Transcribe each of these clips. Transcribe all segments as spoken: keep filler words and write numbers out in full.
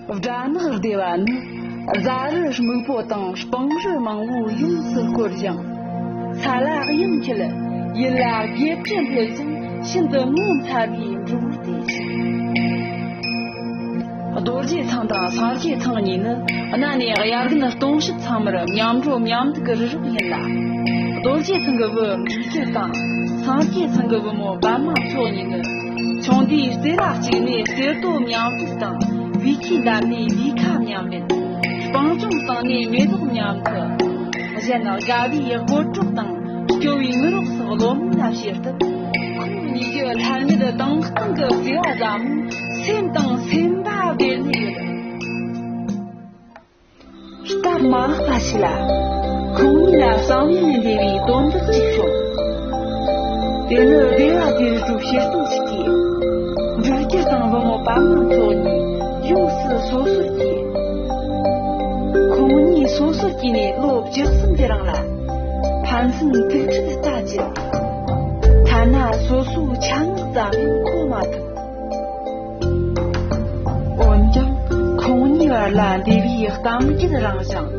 སྦྲ་ནག་སྡེ་བ་ནི། རྫ་རི་སྨུག་པོ་དང་སྤང་རི་མང་པོས་ཡོངས་སུ་བསྐོར་ཞིང་། ས་ལ་གཡང་འཁྱིལ། ཡུལ་ལ་སྒེག་དྲི་འཕེལ་ཞིང་ཤིན་ཏུ་ངོ་མཚར་བའི་འབྲོག་སྡེ་ཞིག་རྡོ་རྗེ་ཐང་དང་སངས་རྒྱས་ཐང་གཉིས་ནི་གནའ་ནས་དབྱར་དགུན་སྟོང་ཕྱུགས་ཚང་མར་མཉམ་འགྲོ་མཉམ་འདུག་གི་རི་རབ་ཡིན་ལ། རྡོ་རྗེ་ཚང་གི་བུ་འབྲུག་རྒྱལ་དང་སངས་རྒྱས་ཚང་གི་བུ་མོ་པདྨ་མཚོ་གཉིས་ནི་ཆུང་དུས་རྩེ་ལ་གཅིག་ནས་གསེར་རྡོ་མཉམ་འདུག་དང་བེའུ་ཁྱི་འདབས་ནས་བེའུ་ཁ་མཉམ་ལེན། སྤང་ལྗོངས་གཙང་ནས་མེ་ཏོག་མཉམ་འཐུ། གཞན་དགའ་བའི་དགོད་སྒྲོག་དང་སྐྱོ་བའི་ངུ་རོགས་སོགས་བློ་མོས་ལ་བྱེད་སྟབས། ཁོང་གཉིས་ཀྱི་ཐ་སྙད་དྭངས་གཙང་གི་བརྩེ་བ་ཟབ་མོས་སེམས་དང་སེམས་པ་སྦས་ནས་ཡོད། སྟབས་མ་ལེགས་པ་ཞིག་ལ། ཁོང་གཉིས་ལ་བསམ་ཡུལ་ལས་འདས་པའི་དོན་དག་ཅིག་བྱུང་། དེ་ནི་སྡེ་བ་དེར་འགྲོ་ཕྱིར་ཚོང་ཞིག་གིས། འབྲུག་རྒྱལ་དང་བུ་མོ་པདྨ་མཚོ་གཉིས་ཡོངས་སུ་སོ་སོར་གྱེས། ཁོང་གཉིས་སོ་སོར་གྱེས་ནས་ལོ་བཅུ་གསུམ་གྱི་རིང་ལ། ཕན་ཚུན་ཐུག་འཕྲད་ལྟ་ཅི། ཐ་ན་སོ་སོའི་ཆ་ངག་ཙམ་ཡང་གོ་མ་ཐུབ། འོན་ཀྱང་ཁོང་གཉིས་བར་ལ་འདས་པའི་གཏམ་རྒྱུད་རིང་ཞིང་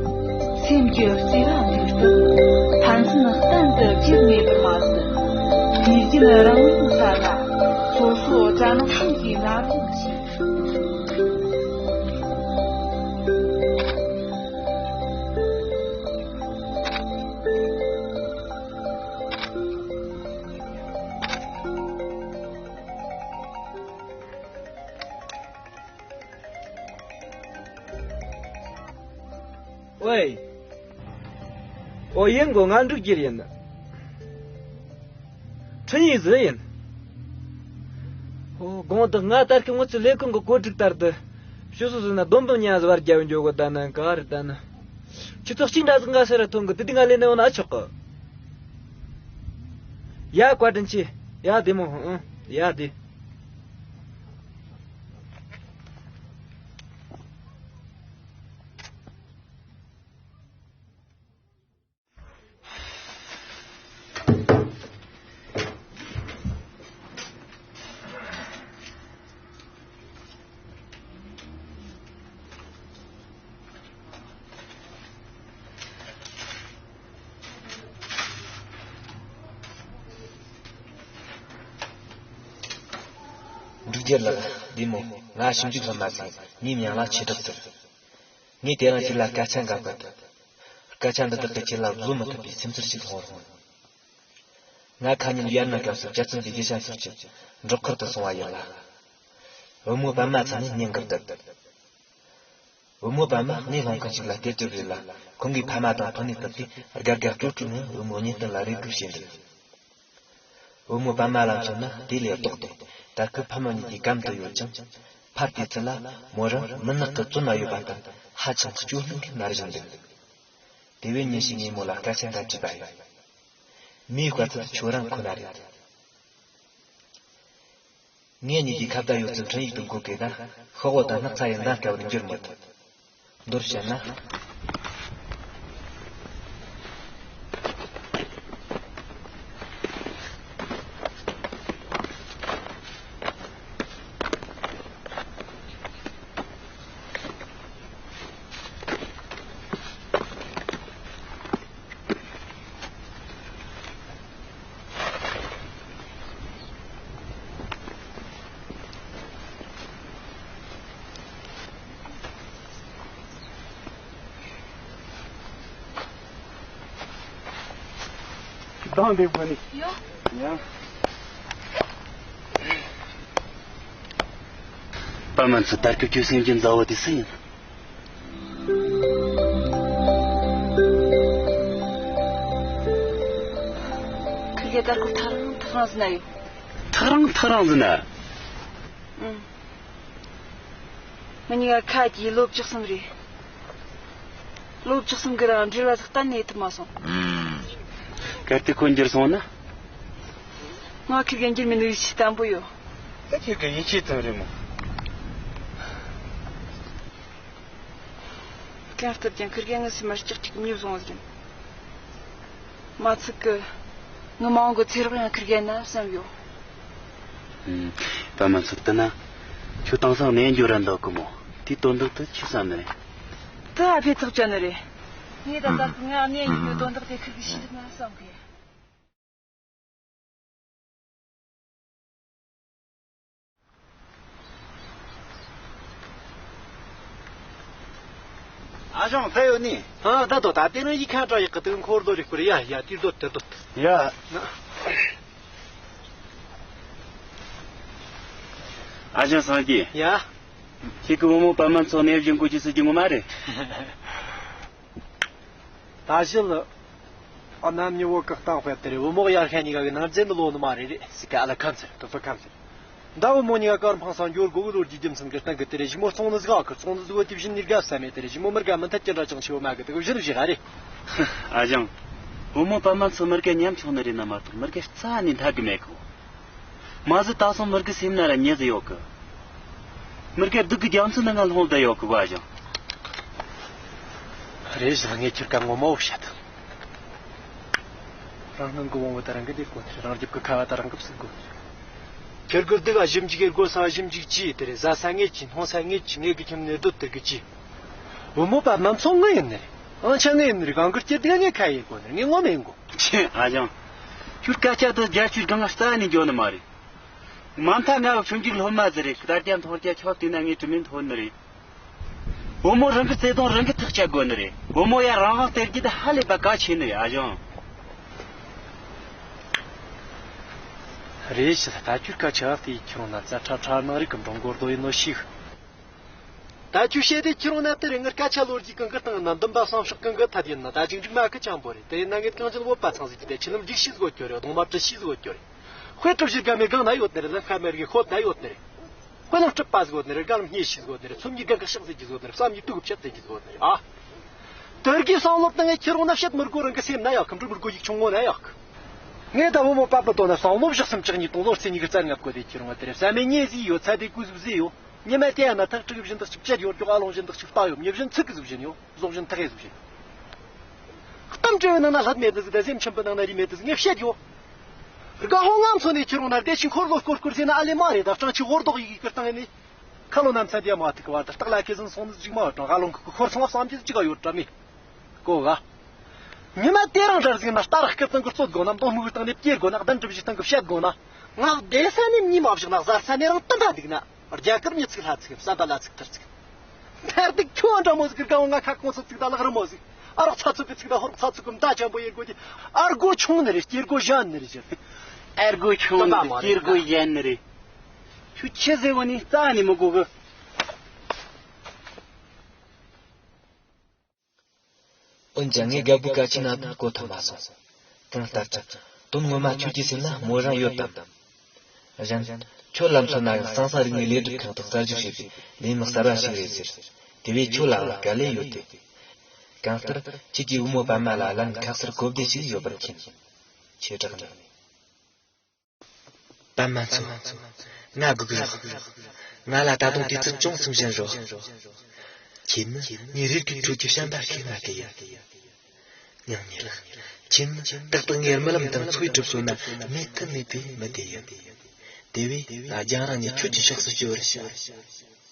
སེམས་ཀྱི་བརྩེ་བ་འདུག་སྟབས། ཕན་ཚུན་གཏན་དུ་བརྗེད་མེད་པར་མ་ཟད། དུས་རྒྱུན་རང་ཡུལ་ས་ལ་སོ་སོ་དྲན་གསོ་ཡི་རྣམ་རིག་བྱས། ཝེ། ཨོ་ཡིན་གོ། ང་འབྲུག་རྒྱལ་ཡིན། ཁྲིན་ཡི་ཟི་ཡིན། ཨོ་དགོངས་དག། ང་ལྟར་གི་ངོ་ཚ་ལས་ཁུངས་གི་བཀོད་སྒྲིག་ལྟར་དུ་ཕྱི་སོ་སོ་ན་བསྡོམས་བསྡོམས་ཉ་ཟི་བར་རྒྱལ་བ་འཇོག་གི་ད་ནི་ག་རེ་ད་ནི། ཁྱི་ཚོགས་གཅིག་འདྲ་ཟིག་འགའ་ཤས་ར་ཐོན་གི། དེ་དུས་ང་ལས་ནས་འོ་ན་ཨ་ཆོག་གི། ཡ་བཀའ་དྲིན་ཆེ། ཡ་བདེ་མོ། ཨང་། ཡ་བདེ། འབྲུག་རྒྱལ་ལགས་བདེ་མོ། ང་ཞིབ་འཇུག་སློབ་མ་ཟིག་ངའི་མིང་ལ་ཆེ་བྲག་ཟེར། ངས་དེ་རིང་ཁྱེད་ལ་སྐད་ཆ་འགའ་བཀོད། སྐད་ཆ་འདི་དག་གིས་ཁྱེད་ལ་བཟོད་མི་ཐུབ་པའི་སེམས་ཚོར་ཞིག་སློང་རུང་། ང་ཁ་ཉིན་ཡར་ན་སྐབས་སུ་རྒྱལ་བཙུན་གྱི་ཡིག་ཆ་ཟུར་གྱི་འབྲོག་ཁུལ་དུ་སོང་བ་ཡིན་ལ། བུ་མོ་པདྨ་ཚང་ནས་ཉིན་འགར་བསྡད། བུ་མོ་པདྨ་ངའི་སློང་མཁན་ཞིག་ལ་སྟེར་རྒྱུ་རེད་ལ། ཁོང་གིས་ཕ་མ་དང་ཕུ་ནུ་བཏུལ་ཏེ་དགའ་དགའ་སྤྲོ་སྤྲོ་ངང་བུ་མོ་གཉེན་སྟོན་ལ་རེ་སྒུག་བྱས་འདུག་བུ་མོ་པདྨ་ལ་མཚོན་ན་དེ་ལས་ལྡོག་སྟེ། ད་སྐབས་ཕ་མ་གཉིས་ཀྱི་གམ་དུ་ཡོད་ཅིང་། ཕར་བལྟས་ཚུན་ལ་མོ་རང་མུན་ནག་གི་བཙོན་ན་ཡོད་པ་དང་ཧ་ཅང་སྐྱོ་སྣང་གིས་མནར་བཞིན་འདུག་དེ་བས་ཉིན་ཞིག་ངས་མོ་ལ་སྐད་ཆ་འགའ་དྲིས་པ་ཡིན། མོའི་དཔེ་ཚད་ཁྱོད་རང་ཁོ་ན་རེད། ངེད་གཉིས་ཀྱི་ཁ་བརྡ་ཡོད་ཚད་འཕྲིན་ཡིག་ཏུ་འགོད་དགོས་ན། ཤོག་བུ་དང་སྣག་ཚ་ཡི་འདམ་སྐབས་ནས་འགྱུར་མི་ཐུབ། མདོར་བཤད་ན། གདང་འདེབས་དགོས་ནི། ཡོ། ཡ། པདྨ་མཚོ། ད་སྐབས་ཁྱོད་སེམས་ཀྱི་མཛའ་བོ་དེ་སུ་ཡིན། ཁིར་གེ་ད་སྐབས་ཐག་རིང་ཐག་རིང་ཟིན་ན་ཡོད། ཐག་རིང་ཐག་རིང་ཟིན་ན། ཨང་། ང་གཉིས་ཀ་ཁ་གྱེས་ལོ་བཅུ་གསུམ་རེད། ལོ་བཅུ་གསུམ་གི་རིང་འབྲེལ་བ་ཟིག་གཏན་ནས་ཡེད་ཐུབ་མ་སོང་། ཨང་། གལ་ཏེ་ཁོ་འགྱུར་སོང་ན། ང་ཁིར་གེ་འགྱུར་མེད་ནོ་ཡིད་ཆེས་དམ་པོ་ཡོད། ད་ཁྱེད་ཀྱི་ཡིད་ཆེས་ཙམ་རེད་མོ། གང་ལྟར་ཀྱང་ཁིར་གེ་ངའི་སེམས་མར་ལྕགས་གཅིག་གིས་མྱི་བཟུང་བ་ཟིག་ཡིན། མ་ཚིག་གི། ངའི་མ་འོངས་གི་ཚེ་རོགས་ཡང་ཁིར་གེ་ན་བསམ་ཡོད། ཨུམ། པདྨ་མཚོ། དེ་ན་ཁྱོད་དེང་སང་ནས་འགྱོ་ར་འདོད་གི་མོ། དེའི་དོན་དག་དེ་ཆི་བསམ་ནི་རེད། དེ་ཨ་ཕས་ཐག་བཅད་ནི་རེད། ངས་ད་ལྟ་ང་གཉེན་ཉེ་གི་དོན་དག་དེ་ཁིར་གི་ཤེས་ན་བསམ་གི། ཨ་ཞང་ཚ་ཡོད་ནི། ཨ་ད་དོ་ད་དེ་རིང་ཡིག་ཁ་དྲ་ཡག་གི་དུ་འཁོར་ལོ་རིག་པར་ཡ་ཡ་དེ་དོ་དེ་དོ། ཡ། ཨ་ཞང་སངས་རྒྱས། ཡ། ཁྱེད་ཀྱི་བུ་མོ་པདྨ་མཚོ་ནས་བཞིན་གོ་ཅི་སྲིད་ཀྱི་ངོ་མ་རེད། ད་ཞི་ལ། ཨ་ནམ་ཉི་བོ་ཀག་སྟངས་དཔེ་དེ་རེད། བུ་མོ་ཡར་ཤ་གཉིས་ཀ་གི་ནང་རྫས་འདི་ལོ་ནི་མ་རེད་རེད་སི་ཀ་ཨ་ལ་ཁམས་ཟེར་དོ་ཕུ་ཁམས་ཟེར། ད་བུ་མོ་གཉིས་ཀ་ཀར་འཕང་སང་འགྱུར་གོ་གི་ལོ་རྒྱུས་རྒྱུ་མཚན་གི་སྟེང་གི་དེ་རེད། ཞི་མོ་སོང་ནི་ཟིག་ཨ་ཁུ་སོང་ནི་ཟིག་བོ་དེ་བཞིན་ནི་དགའ་ས་མེད་དེ་རེད། ཞི་མོ་མི་དགའ་མི་འཐད་ཅི་འདྲ་ཅང་ཆེ་བོ་མ་གི་དེ་གི་བཞིན་བཞི་ག་རེད། ཨ་ཞང་། བུ་མོ་པདྨ་མཚོ་མི་དགའ་ཉམ་ཆུང་ནི་རེད་ན་མ་གཏོགས་མི་དགའ་རྩ་ནས་འཐད་གི་མེད་གི། མ་གཞི་ད་སོང་མི་དགའ་སེམས་ན་ར་ཉེ་ཟི་ཡོད་གི། མི་དགའ་སྡུག་གི་རྒྱ་མཚོ་ནང་ང་ལྷུང་བསྡད་ཡོད་གི་བ་ཞང་། རེད་ཞང་ངས་ཁྱེད་ཀ་ངོ་མ་བོ་བཤད། རང་སྣང་གི་དབང་བོ་ད་རང་གི་བདེ་དགོས་ནི་རེད། རང་རྒྱབ་ཀྱི་ཁ་བ་ད་རང་གི་བསུབ་དགོས་ནི་རེད། ཁྱེད་ཀྱི་སྡུག་ག་ཞིབ་འཇུག་གི་དགོས་ས་ཞིབ་འཇུག་ཅི་དེ་རེད། ཟ་ས་ངེད་ཀྱི་སྣང་ས་ངེད་ཀྱི་ངེད་ཀྱི་ཁྱིམ་ནས་སྡོད་དེ་གི་ཅི། བུ་མོ་པདྨ་མཚོ་ངའི་ཡིན་ནི་རེད། ཨང་ཆ་ངའི་ཡིན་ནི་རེད། གང་གི་སྐྱེ་སྡུག་ངའི་ཁ་ཡིན་དགོས་ནི་རེད། ངའི་ངོ་མ་ཡིན་དགོས། ཆེ་ཨ་ཞང་། ཁྱོད་སྐད་ཆ་དེ་རྒྱ་ཆུའི་སྒང་ང་རྩ་ནས་འགྱོ་ནི་མ་རེད། མ་མཐའ་ང་བ་ཆུང་ཆུང་སློབ་མ་ཟིག་རེད། ད་རྒྱ་མཐོང་རྒྱ་ཆོག་དེ་ན་ངའི་དྲི་མེད་མཐོང་ནི་རེད། བུ་མོ་རང་གི་བརྩེ་དུང་རང་གིས་ཐག་བཅད་དགོས་ནི་རེད། བུ་མོ་ཡ་རང་དབང་སྟེར་རྒྱུ་དེ་ཧ་ལས་པ་གལ་ཆེ་ནི་རེད་ཨ་ཞང་། རེད་ཤི་ད་ཁྱོད་སྐད་ཆ་དེ་ཁྱེད་རང་ན་རྩ་ཁྲ་ཁྲ་ནང་རིག་གི་འགྲོ་མགོ་རྡོ་ཡིན་ནོ་ཤིག་ད་ཁྱོད་བཤད་དེ་ཁྱེད་རང་ན་དེ་རེད། ངར་སྐད་ཆ་ལོ་རྒྱུས་གང་གི་སྟེང་ན་འདུན་པ་བསམ་ཤོག་གང་གི་ཐད་ཡིན་ན་ད་ཅིག་འགྲིག་མ་ཁི་ཆང་པོ་རེད། དེ་ཡིན་ན་ངས་གང་ཅི་ལ་བོད་པ་ཚང་ཟིག་གི་དེ་ཆི་ལམ་རྒྱུག་ཤི་ཟིག་གོ་ཁྱོད་རེད། གདོང་མ་བྲི་ཤི་ཟིག་གོ་ཁྱོད་རེད། དཔེ་གྲུབ་ཞིག་དགའ་མེད་གང་ན་ཡོད་ནི་རེད། ལམ་ཁ་མེར་གི་ཤོད་ན་ཡོད་ནི་རེད། དཔེ་ལམ་སྤྲུལ་པ་ཟིག་ཡོད་ནི་རེད། དགའ་ལམ་སྙེ་ཤི་ཟིག་ཡོད་ནི་རེད། ཚོམ་གྱི་དགའ་གི་ཤག་ཟེར་གྱི་ཟིག་ཡོད་ནི་རེད། བསམ་གྱི་དུག་གི་བཤད་ཟེར་གྱི་ཟིག་ཡོད་ནི་རེད་ཨ། དོལ་རྒྱལ་བསམ་བློ་བཏང་ངས་ཁྱེད་རང་ན་བཤད་མི་དགོས། རང་གི་སེམས་ན་ཡག་གི་འབྲུ་མི་དགོས་ཡིག་ཆུང་ངོ་ན་ཡག་གི། ངས་ད་བུ་མོ་པ་པ་དོ་ན་བསམ་བློ་བཞག་སེམས་ཅག་གཉིས་དང་ལོ་རྩེ་གཉིས་ཀྱི་རྩ་ལྔ་བཀོད་དེ་ཁྱེད་རང་བ་དེ་རེད། བསམ་མེད་ཉེ་ཟིག་ཡོད་ཚ་དེ་ཀུ་ཟིག་ཟིག་ཡོད། ཉི་མ་དེ་ཡ་ན་ཐག་དྲུག་བཞིན་དུ་གཅིག་བཅད་ཡོད། ཀྱོག་ཨ་ལོང་བཞིན་དུ་གཅིག་སྤ་ཡོད། མྱི་བཞིན་ཚིག་གི་ཟིག་བཞིན་ཡོད། ཟོག་བཞིན་ཐག་ཡེ་ཟིག་བཞིན། གཏམ་དྲི་བའི་ནང་ན་ལྷད་མེད་དུ་ཟིག་ད་སེམས་ཆེན་པོའི་ནང་ན་རི་མེད་དུ་ཟིག་ངས་བཤད་ཡོད། དགའ་ཧོ་ང་མཚོ་ནས་ཁྱེད་རང་ན་བདེ་ཆེན་འཁོར་ལོ་སྐོར་སྐོར་ཟེར་ན་ཨ་ལེ་མ་རེད། ད་སྤྲང་ཆུ་ཧོར་རྡོག་ཡི་གི་སྟེང་ནས། ཁ་ལོ་ནམ་ཚ་དེ་མ་ཐུག་བར་དུ་སྟག་ལ་ཁེ་བཟང་སོང་ནི་ཟིག་མ་ཡོད་དྲང་། ཧ་ལོང་ཁུ་ཁུ་ཁོར་སོང་བ་བསམ་གྱི་ཟིག་ཅི་ག་ཡོད་དྲ་མི། ཀོ་ག་ཉི་མ་དེ་རང་འདྲ་ཟིག་ན་སྟ་ར་སྐུ་ཚང་གི་རྩོད་དགོ་ན། མདོ་སྨུག་གི་སྟེང་ནས་སྐྱེལ་དགོ་ན། གདན་གྲུ་བཞི་སྟེང་གི་བཤད་དགོ་ན། ང་བདེ་ས་ནས་མྱི་མ་བཞག་ན་གཟར་ས་ནས་རང་བཏུམ་པ་འདུག་ན། རྒྱ་གར་མྱི་ཚིག་ལྷ་ཚིག་བསམ་པ་ལ་ཚིག་ཐར་ཚིག་མཐར་ཐུག་ཁྱོད་འདྲ་མོ་ཟིག་གི་དགའ་བོ་ང་ཁ་ཁོང་ཚོ་ཚིག་དང་ལག་རི་མོ་ཟིག་ཨ་རོགས་ཚ་ཚུགས་གི་ཚིག་དང་ཧོར་ཚ་ཚུགས་གི་མདའ་ཆེན་པོ་ཡེ་དགོ་གི། ཨར་སྒོ་ཆུང་ནི་རེད། སྐྱེ་སྒོ་གཞན་ནི་རེད་ཟེར། ཨར་སྒོ་ཆུང་ནི་རེད། སྐྱེ་སྒོ་གཞན་ནི་རེད། ཁྱོད་ཆི་ཟེར་བ་ནི་རྩ་ནས་མི་གོ་གི། འོན་ཀྱང་ངས་རྒད་པོའི་སྐད་ཆའི་ནང་དོན་གོ་ཐུབ་མ་སོང་། གང་ལྟར་ཀྱང་དོན་ངོ་མ་ཁྱོད་ཀྱི་སེམས་ན་མོ་རང་ཡོད་དམ། གཞན་ཁྱོད་ལ་མཚོན་ན་ཡང་སང་སང་རིག་གནས་ལས་སྒྲུབ་ཁང་དུ་གསར་འཇུག་བྱས་པའི་ལས་མི་གསར་བ་ཞིག་རེད་ཟེར། དེ་བས་ཁྱོད་ལའང་དཀའ་ལས་ཡོད་དེ། གང་ལྟར་ཁྱེད་ཀྱི་བུ་མོ་པད་མ་ལ་ལན་ཁ་གསལ་གོ་བདེ་ཞིག་ཡོད་པར་མཁྱེན། ཆེ་དྲག་ནས། པད་མ་མཚོ། ང་སྒུག་རོགས། ང་ལ་ད་དུང་དུས་ཚོད་ཅུང་ཙམ་བྱིན་རོགས། ཁྱེད་ནི་ངའི་རེ་སྒུག་ཁྲོད་ཀྱི་བྱམས་པ་ཤེས་ང་གི་ཡིན། ངག་ཉལ། ཁྱེད་ནི་ཏག་ཏག་ངའི་རྨི་ལམ་དང་འཚོ་བའི་གྲིབ་སོ་ན་མེད་ཐབས་མེད་པའི་མི་དེ་ཡིན། དེ་བས་ང་རྒྱང་རིང་ནས་ཁྱོད་ཀྱི་ཕྱོགས་སུ་བསྐྱོད་པར་བྱ།